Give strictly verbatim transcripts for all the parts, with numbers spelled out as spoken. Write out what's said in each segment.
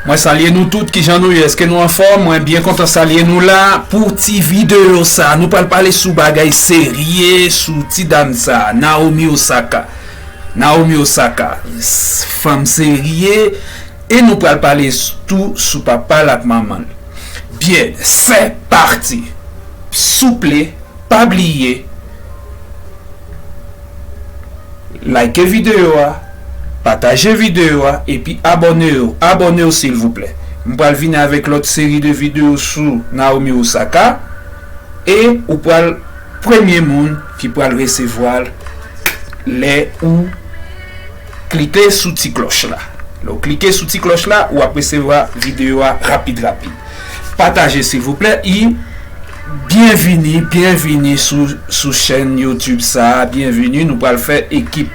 Mwen salye nou tout, kijan nou ye? Èske nou anfòm? Mwen byen kontan salye nou la pou ti videyo sa. Nou pral pale sou bagay serye, sou ti dam sa, Naomi Osaka. Naomi Osaka, s- fanm serye, e nou pral pale s- tou sou papa l ak manman l. Byen, se pati. Souple, pa bliye, like videyo a, pataje videyo a, epi abòne w. Abòne w, silvouplè. M pral vini avèk lòt seri de videyo sou Naomi Osaka, e ou pral premye moun ki pral resevwa l lè ou klike sou ti klòch la. Lè w klike sou ti klòch la, w ap resevwa videyo a rapid, rapid. Pataje, silvouplè, e byenvini, byenvini sou, sou chèn YouTube sa a, byenvini, nou pral fè ekip.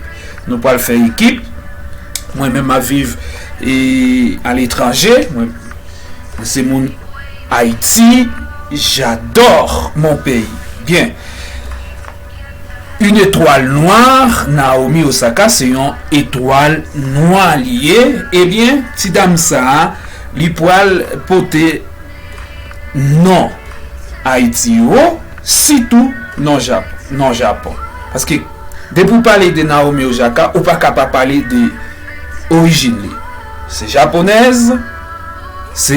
Nou pral fè ekip. Mwen menm, m ap viv e, aletranje. Mwen, mwen se moun Ayiti. J'adore mon pays. Byen. Une étoile noire, Naomi Osaka, se yon etwal nwa li ye. Ebyen, ti dam sa a, li pral pote non Ayiti yo, sitou non Jap- non Japon. Paske depi w pale de Naomi Osaka, ou pa ka pa pale de orijin li. Se japonèz, se,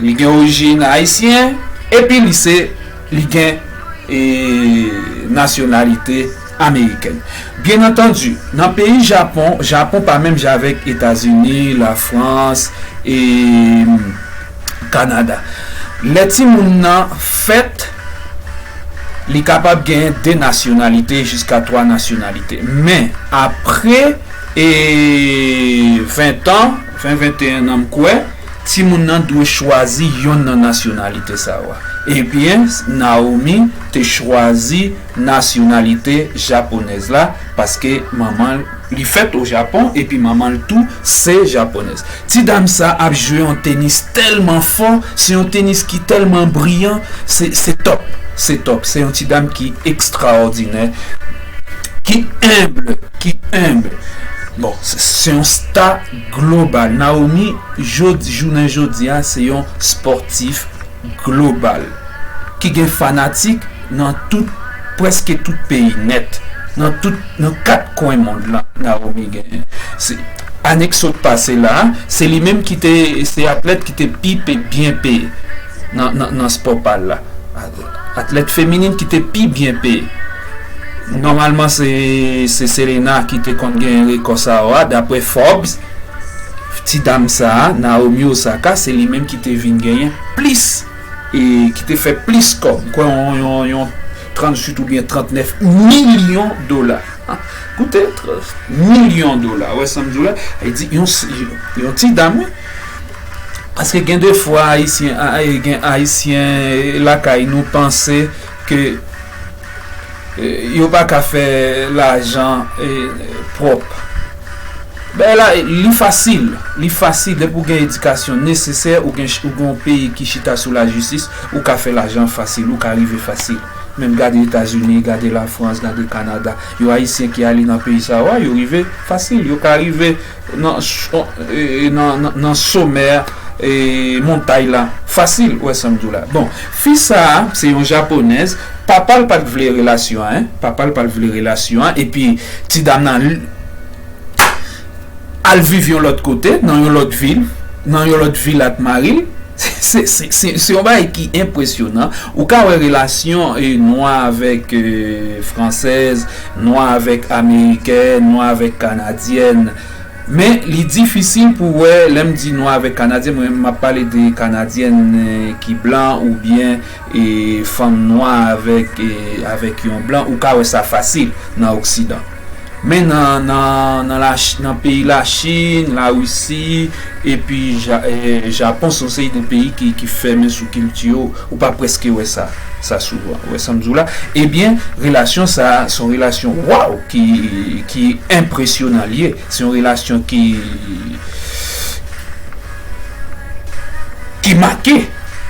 li gen orijin ayisyen, epi li se, li gen e, nasyonalite amerikèn. Byen antandi, nan peyi Japon, Japon pa menm jan avèk Etazini, Lafrans, e, Kanada. Lè timoun nan fèt, li kapab genyen de nasyonalite jiska twa nasyonalite. Men, apre e, ven tan, ven, venteyen an, m kwè, timoun nan dwe chwazi yonn nan nasyonalite sa yo a. Ebyen, Naomi te chwazi nasyonalite japonèz la, paske manman li fèt o Japon, epi manman l tou se japonèz. Ti dam sa ap jwe yon tenis tèlman fò, se yon tenis ki tèlman briyan, se, se top, se top. Se yon ti dam ki ekstraòdinè, ki enb, ki enb. Bon, se, se yon sta global. Naomi, jodi, jounen jodi a, se yon spòtif global ki gen fanatik nan tout, prèske tout peyi nèt, nan tout, nan kat kwen mond lan, Naomi genyen. Se, anèk sot pase la, se li menm ki te, se atlèt ki te pi pe- byen peye nan, nan, nan spò pa l la. Atlèt feminin ki te pi byen peye. Nòmalman, se, se Serena ki te konn genyen rekò sa yo a, daprè Forbes. Ti dam sa a, Naomi Osaka, se li menm ki te vin genyen plis, e ki te fè plis kòb. M kwè yon, yon, yon tranntuit oubyen trannèf milyon dola. Ha, koute, tr- milyon dola. Ou wè sa m di w la? Li di, yon, yon ti dam, wi. Paske gen de fwa, Ayisyen, a- a- gen Ayisyen, e, lakay nou panse ke, e, yo pa ka fè lajan, e, pwòp. Bagay la, e, li fasil. Li fasil. Depi w gen edikasyon nesesè, ou gen ch- ou gen yon peyi ki chita sou lajistis, ou ka fè lajan fasil, ou ka rive fasil. Menm gade Etazini, gade Lafrans, gade Kanada. Yo Ayisyen ki ale nan peyi sa yo a, yo rive fasil. Yo ka rive nan, ch- e, nan, nan, nan somè, e, montay la. Fasil, ou wè sa m di w la. Bon, fi sa a, se yon japonèz. Papa l pa t vle relasyon an, en. Papa l pa t vle relasyon an. Epi, ti dam nan, l- al viv yon lòt kote, nan yon lòt vil, nan yon lòt vil ak mari l. Se, se, se, se yon bagay ki enpresyonan. Ou ka wè relasyon, e, nwa avèk, e, fransèz, nwa avèk amerikèn, nwa avèk kanadyèn. Men, li difisil pou wè, lè m di nwa avèk kanadyèn, mwen, m ap pale de kanadyèn, e, ki blan oubyen, e, fanm nwa avèk, e, avèk yon blan, ou ka wè sa fasil nan Oksidan. Men nan, nan, nan, la, Ch- nan peyi Lachin, Larisi, epi Ja- e, Japon, se yon seri de peyi ki, ki fèmen sou kilti yo, ou pa prèske wè sa, sa souvan. Ou wè sa m di w la? Ebyen, relasyon sa, se yon relasyon, waw, ki, ki enpresyonan li ye. Se yon relasyon ki, ki make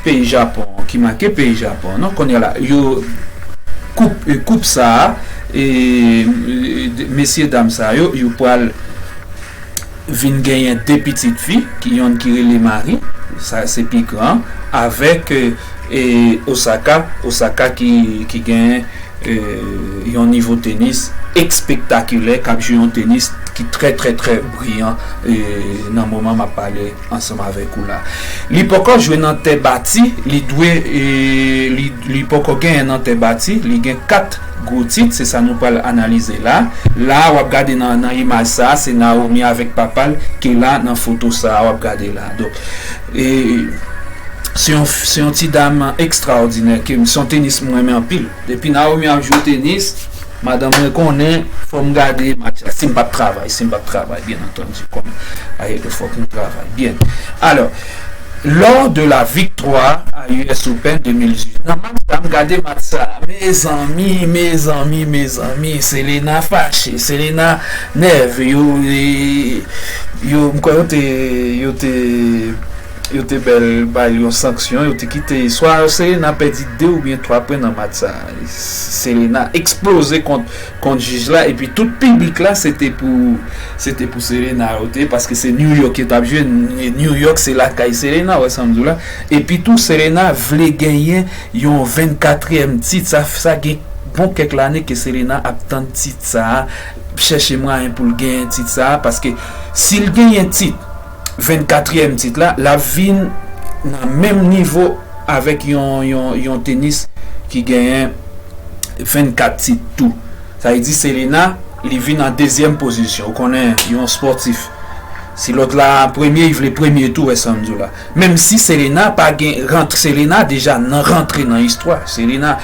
peyi Japon, ki make peyi Japon. Non, kounye a la, yo, koup, e, koup sa a, e, e, mesye dam sa yo, yo pral, vin genyen de pitit fi, ki yonn ki rele Mari, sa se pi gran, avèk e, e Osaka, Osaka ki, ki genyen e, yon nivo tenis espektakilè, k ap jwe yon tenis ki trè, trè, trè briyan e, nan moman m ap pale ansanm avèk ou la. Li poko jwe nan tè bati, li dwe, e, li, li poko genyen nan tè bati, li gen kat gwo tit, se sa nou pral analize la. La, w ap gade nan, nan imaj sa, se Naomi avèk papa l ki la nan foto sa, w ap gade la. Donk, e, se yon, se yon ti dam ekstraòdinè, ke se yon tenis mwen renmen anpil. Depi Naomi ap jwe tenis, madanm mwen konnen, fò m gade match la. Si m p ap travay, si m p ap travay, byen antandi, konnen. Aye, fòk nou travay. Byen. Alò, lors de la victoire à U S Open de mil dizuit. Nan match sa, m gade match sa. Mezanmi, mezanmi, mezanmi, Serena fache, Serena nève, yo, e, yo, m kwè yo te, yo te, yo te bèl bay yon sanksyon, yo te kite, swa Serena pèdi de oubyen twa pwen nan match sa. Serena eksploze kont, kont jij la, epi tout piblik la, se te pou, se te pou Serena, yo te, paske se New York yo t ap jwe, New York se lakay Serena, wè sa m di w la. Epi tou, Serena vle genyen yon vennkatriyèm tit, sa, sa gen bon kèk lane ke Serena ap tann tit sa a, chèche mwayen pou l genyen tit sa a, paske si l genyen tit, vennkatriyèm tit la, l ap vin nan menm nivo avèk yon, yon, yon tenis ki genyen vennkat tit tou. Sa vle di Serena, li vin an dezyèm pozisyon. Ou konnen, yon spòtif, si lòt la premye, li vle premye tou, wè sa m di w la. Menm si Serena pa gen rantre, Serena deja nan rantre nan istwa. Serena,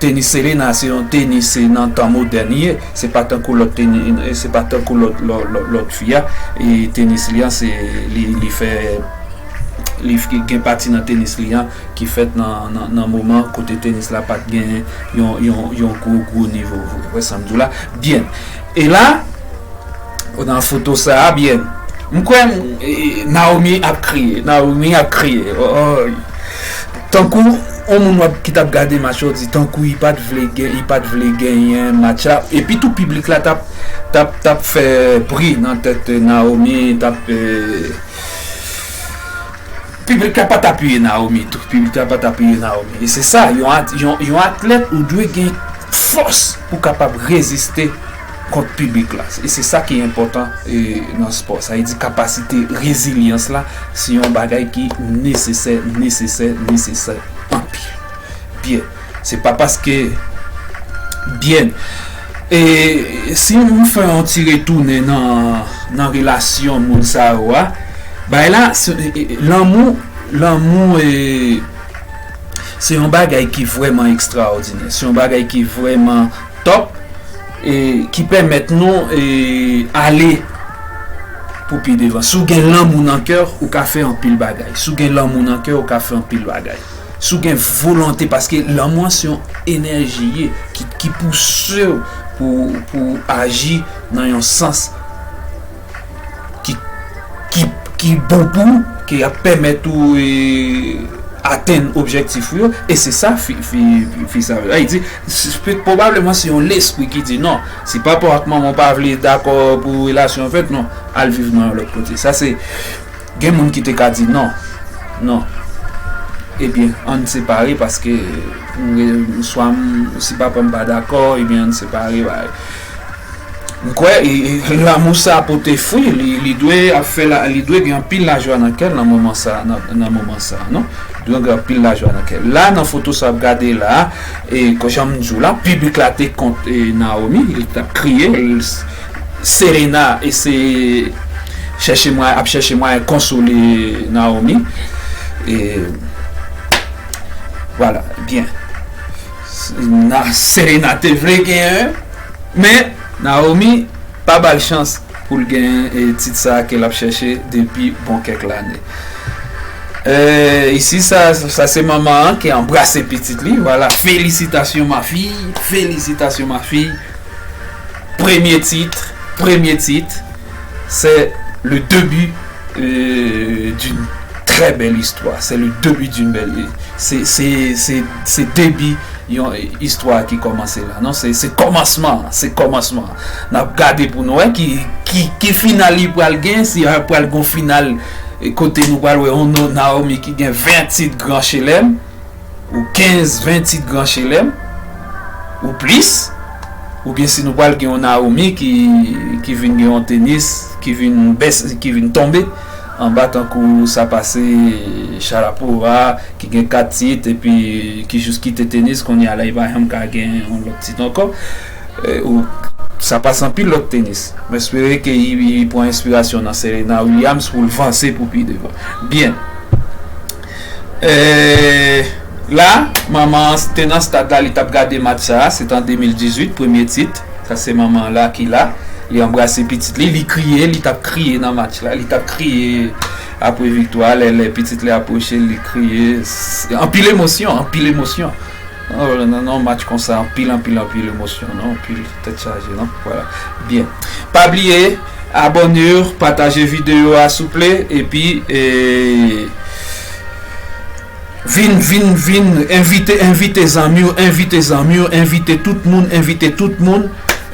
tenis Serena, se yon tenis, se nan tan modèn li ye. Se pa tankou lòt tenis, se pa tankou lòt, lòt, lòt, lòt fi a. E tenis li an, se, li, li fè, li f-, gen pati nan tenis li an ki fèt nan, nan, nan moman kote tenis la pa t gen yon, yon, yon gwo, gwo nivo vre. Wè sa m di w la? Byen. E la, nan foto sa a, byen. M kwè, e, Naomi ap kriye. Naomi ap kriye. Oh, oh. Tankou yon moun w ap, ki t ap gade match la, w di tankou li pa t vle gen, li pa t vle genyen match la. Epi tou piblik la t ap, t ap, t ap fè bri nan tèt Naomi, t ap, e, piblik la pa t apiye Naomi tou. Piblik la pa t apiye Naomi. E se sa, yon at-, yon, yon atlèt ou dwe gen fòs pou kapab reziste kont piblik la. E se sa ki enpòtan, e, nan spò. Sa vle di kapasite rezilyans la, se yon bagay ki nesesè, nesesè, nesesè anpil. Byen. Se pa paske, byen. E si nou fè yon ti retounen nan, nan relasyon moun sa yo a, bay la, se, e, e, lanmou, lanmou, e, se yon bagay ki vrèman ekstraòdinè. Se yon bagay ki vrèman top, e, ki pèmèt nou, e, ale pou pi devan. Si w gen lanmou nan kè w, ou ka fè anpil bagay. Si w gen lanmou nan kè w, ou ka fè anpil bagay. Si w gen volonte, paske lanmou an se yon enèji ye ki, ki pouse w pou, pou aji nan yon sans ki, ki, ki bon pou ou, ki ap pèmèt ou, e, atenn objektif ou yo, e se sa fi, fi, fi sa yo. Li di, se, se, pwobableman se yon lespri ki di, "Non, si papa w ak manman w pa vle dakò pou relasyon an fèt, non, al viv nan yon lòt kote." Sa se, gen moun ki te ka di, "Non, non. Ebyen, ann separe paske, mm, swa m, si papa m pa dakò, ebyen, ann separe, bay." M kwè, e, e, lanmou sa pote fwi, li, li dwe ap fè la, li dwe gen anpil lajwa nan kè l nan moman sa, nan, nan moman sa, non? Li dwe gen anpil lajwa nan kè l. La, nan foto sa w ap gade la, e, kon jan m di w la, piblik la te kont, e, Naomi, li t ap kriye, l, Serena, e se chèche mwayen, ap chèche mwayen konsole Naomi. E, vwala, byen. Na, Serena te vle genyen, men Naomi pa ba l chans pou l gen, e, tit sa a ke l ap chèche depi bon kèk lane. E, isi, sa, sa se manman an ki anbrase pitit li. Vwala, félicitations ma fille, félicitations ma fille. Premye tit, premye tit, c'est le début, euh, d'une très belle histoire. C'est le début d'une belle, se, se, se, se debi yon istwa ki kòmanse la. Non, se, se kòmansman an, se kòmansman an. N ap gade pou nou wè ki, ki, ki final li pral gen, si pral gon final, e, kote nou pral wè yon Naomi ki gen ven tit Gran Chelèm, ou kenz, ven tit Gran Chelèm, ou plis, oubyen si nou pral gen yon Naomi ki, ki vin gen yon tenis, ki vin bès, ki vin tonbe anba tankou sa pase Sharapova, ki gen kat tit, epi ki jis kite tenis, kounye a la, li pa janm ka gen yon lòt tit ankò. E, ou, sa pase anpil lòt tenis. M espere ke li, li pran enspirasyon nan Serena Williams pou l vanse pou pi devan. Byen. E, la, manman an te nan stad la, li t ap gade match sa a, se t an de mil dizuit, premye tit. Sa se manman an la ki la. Li anbrase pitit li, li kriye, li t ap kriye nan match la, li t ap kriye apre viktwa, lè, lè pitit li apwoche, li kriye. S-, anpil emosyon, anpil emosyon. Oh, nan, nan match konsa, anpil, anpil, anpil emosyon, non? Anpil tèt chaje, non? Vwala. Byen. Pa bliye, abòne, pataje videyo a, souple, epi, e, vin, vin, vin, envite, envite zanmi w, envite zanmi w, envite tout moun, envite tout moun,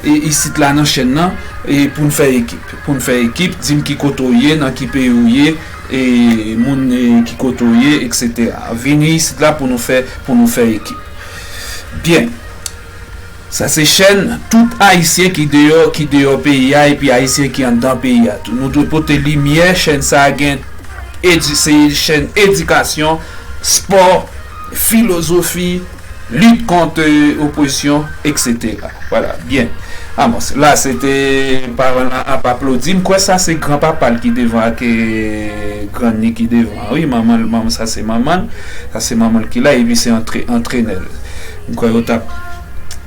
e, isit la nan chèn nan, e pou n fè ekip. Pou n fè ekip, di m ki kote w ye, nan ki peyi w ye, e moun, e, ki kote w ye, etsetera. Vini isit la pou nou fè, pou nou fè ekip. Byen. Sa se chèn tout Ayisyen ki deyò, ki deyò peyi a, epi Ayisyen ki anndan peyi a tou. Nou dwe pote limyè, chèn sa a gen edi-, se chèn edikasyon, spò, filozofi, lit kont, e, opresyon, etsetera. Vwala, byen. Amos, la se te paran lan ap aplodi. M kwè sa se granpapa l ki devan ak, e, grann li ki devan. Wi, manman l, manman, sa se manman l. Sa se manman l ki la, epi se antre-, antrenè l. M kwè yo t ap,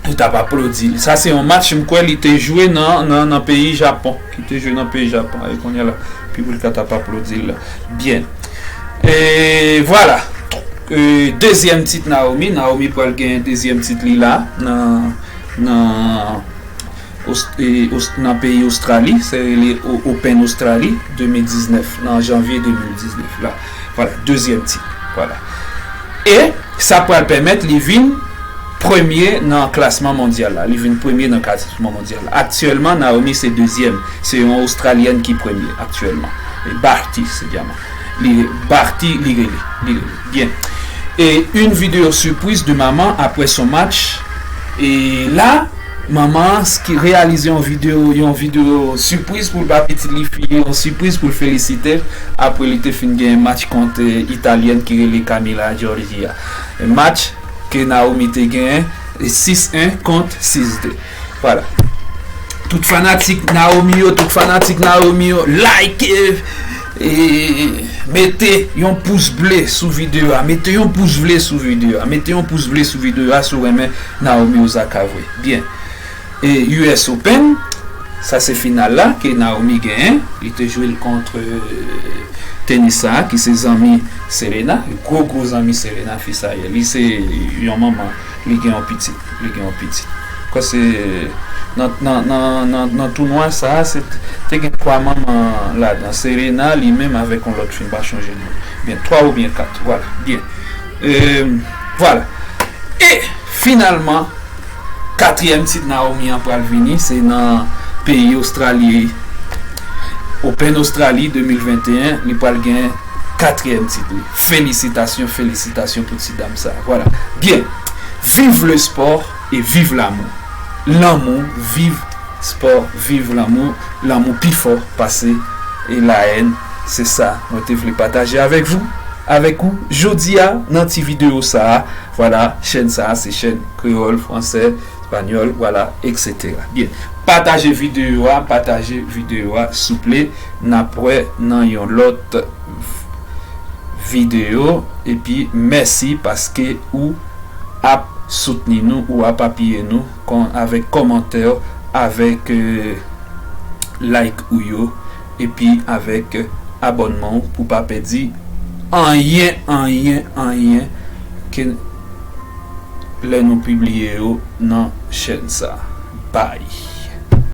yo t ap aplodi li. Sa se yon match, m kwè li te jwe nan, nan, nan peyi Japon. Ki te jwe nan peyi Japon. E kounye a la, piblik la t ap aplodi l la. Byen. E vwala. E, dezyèm tit Naomi. Naomi pral gen dezyèm tit li la nan, nan, Os-, e, Os-, nan peyi Ostrali. Se rele O-, Open Ostrali de mil diznèf, nan janvye de mil diznèf la. Vwala, dezyèm tit. Vwala. E sa pral pèmèt li vin premye nan klasman mondyal la. Li vin premye nan klasman mondyal la. Aktyèlman, Naomi se dezyèm. Se yon Ostralyèn ki premye aktyèlman. E Barty, se dyaman. Li, Barty, li rele. Li rele. Byen. E une vidéo surprise de maman après son match. E la, manman an ki reyalize yon videyo, yon videyo sipriz pou l ba pitit li fi, yon sipriz pou l felisite l apre li te fin gen match kont, e, Italyèn ki rele Camila Giorgi a. Match ke Naomi te genyen, e, sis en kont sis de. Vwala. Tout fanatik Naomi yo, tout fanatik Naomi yo, like, e, e, mete yon pous ble sou videyo a, mete yon pous ble sou videyo a, mete yon pous ble sou videyo a si w renmen Naomi Osaka vre. Byen. E U S Open, sa se final la ke Naomi genyen. Li te jwe l kont, e, tenis sa, ki se zanmi Serena, gwo, gwo zanmi Serena, fi sa ye. Li se yon manman, li gen yon pitit, li gen yon pitit. Kwè se nan, nan, nan, nan, nan tounwa sa, se t-, te gen twa manman ladan. Serena, li menm avèk yon lòt fi, m pa chonje non. Byen, twa oubyen kat, vwala, byen. E, vwala. E, finalman, katriyèm tit Naomi an pral vini, se nan peyi Ostrali, Open Ostrali de mil venteyen, li pral gen katriyèm tit li. Felisitasyon, felisitasyon pou ti dam sa. Vwala. Byen. Vive le sport et vive l'amour. Lanmou, viv spò, viv lanmou. Lanmou pi fò pase e la haine. Se sa mwen te vle pataje avèk vou, avèk ou, jodi a, nan ti videyo sa a. Vwala, chèn sa a, se chèn kreyòl, fransè, espanyòl, vwala, etsetera. Byen, pataje videyo a, pataje videyo a, souple, n ap wè nan yon lòt videyo, epi mèsi paske ou ap soutni nou, ou ap apiye nou kon-, avèk kòmantè, avèk, e, like ou yo, epi avèk abònman w pou pa pèdi anyen, anyen, anyen ke lè nou pibliye yo nan chèn sa. Bye.